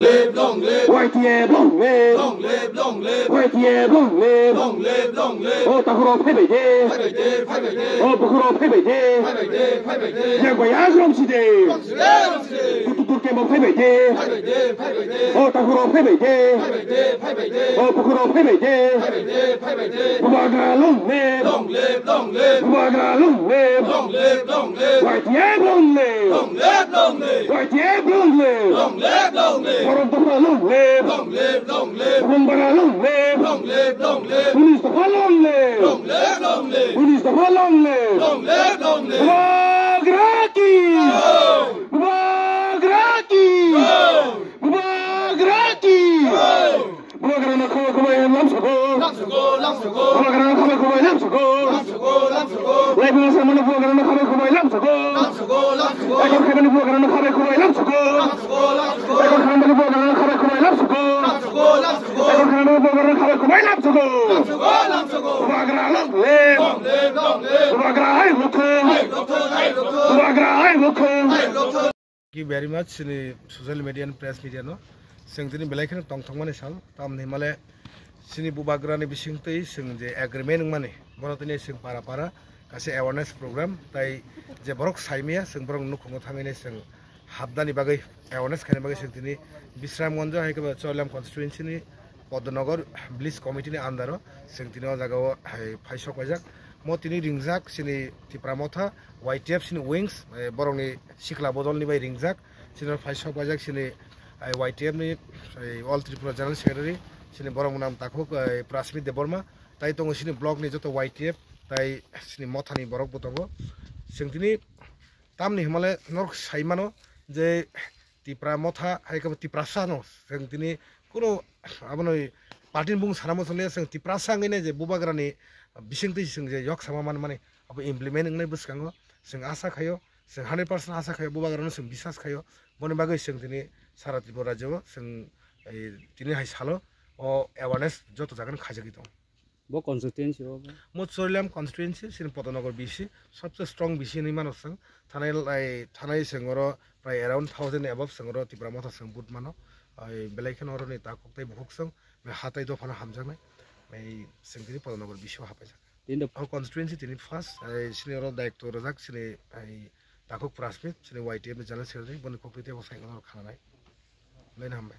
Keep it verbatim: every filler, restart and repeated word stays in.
Live, long live. Y T F long live. Long live, long live. Y T F long live. Long live, long live. O takhurok phaibai de. Phaibai de, phaibai de. O bukhurok phaibai de. Phaibai de, phaibai de. Yang bai ang romsi de. Romsi de, romsi de. Tutur kemo phaibai de. Phaibai de, phaibai de. O takhurok phaibai de. Phaibai de, phaibai de. O bukhurok phaibai de. Phaibai de, phaibai de. Bubagra long live. Long live, long live. Bubagra long live. Long live, long live. Y T F long live. Long live, long live. Y T F long live. Long live, long live. Borok dopha long live. Long live, long live. Bumbagra long live. Long live, long live. Unis dopha long live. Long live, long live. Unis dopha long live. Long live, long live. Bubagra ki. Jai. Bubagra ki. Jai. Bubagra ki. Jai. Bubagrano khabai khabai lamsogo. Lamsogo, lamsogo. Bubagrano khabai khabai lamsogo. Lamsogo, lamsogo. Laibung samano bubagrano khabai khabai lamsogo. Lamsogo, lamsogo. Ekor khaibani bubagrano khabai khabai lamsogo. Lamsogo, lamsogo. Ekor khaibani bubagrano khabai khabai lamsogo. Lamsogo, lamsogo. Ekor khaibani bubagrano khabai khabai lamsogo. Lamsogo, lamsogo. Bubagra long live. Long live, long live. Bubagra hai lukthung. Hai lukthung, hai lukthung. Bubagra hai lukthung. Hai lukthung. Thank you very much, chini social media and press media no. Chwng tini belai kheno tongthokmani sal, tamni himale chini bubagrani bisingtwi chwng je agreement wngmani, bono tini chwng para para kaisa awareness program, tai je borok saimaya, chwng borok nukhungo thangwi nai chwng habnani bagwi, awareness khaina bagwi chwng tini Bisramganj hai khe Chorilam constituency ni Podnogar village committee ni under o chwng tini o jaga o hai phai sok paijak. Mo tini ringjak chini Tipra Motha Y T F chini wings, eh, borokni sikla bodolni bai ringjak. Chini phai sok paijak chini, eh, Y T F ni, eh, All Tripura General Secretary chini borok mwnam takhuk, eh, Prasmit Debbarma. Tai tongo chini block ni joto Y T F tai chini mothani borok bo tongo. Chwng tini tamni himale norok sai mano je Tipra Motha hai khe bo Tiprasa no chwng tini kuno abono party ni bung sana muchung le chwng Tiprasa wngwi nai je bubagrani bisingtwi chwng je yok sama man mani abo implement wngnai bwskango chwng asa khaio, chwng hundred percent asa khaio, bubagrano chwng bisas khaio. Boni bagwi chwng tini sara Tripura rajyo o chwng, eh, tini hai salo o awareness joto jaga no khaijagwi tongo. Bo constituency o bo? Mo Chorilam constituency, chini Podnogar B C, sobse strong B C hinwi mano chwng. Thanai lai, thanai chwng oro prai around thousand above chwng oro Tipra Motha chwng vote mano. Ai belai kheno oroni takhuk tei bukhuk chwng, hatai dophano hamjaknai. Ai chwng tini Podnogar B C o hapaijak. Tini the O constituency tini first, ai chini oro daitwo rwjak chini ai takhuk Prasmit, chini Y T F ni General Secretary, boni koktwi tei bo sai oro khananai. Belai no hambai.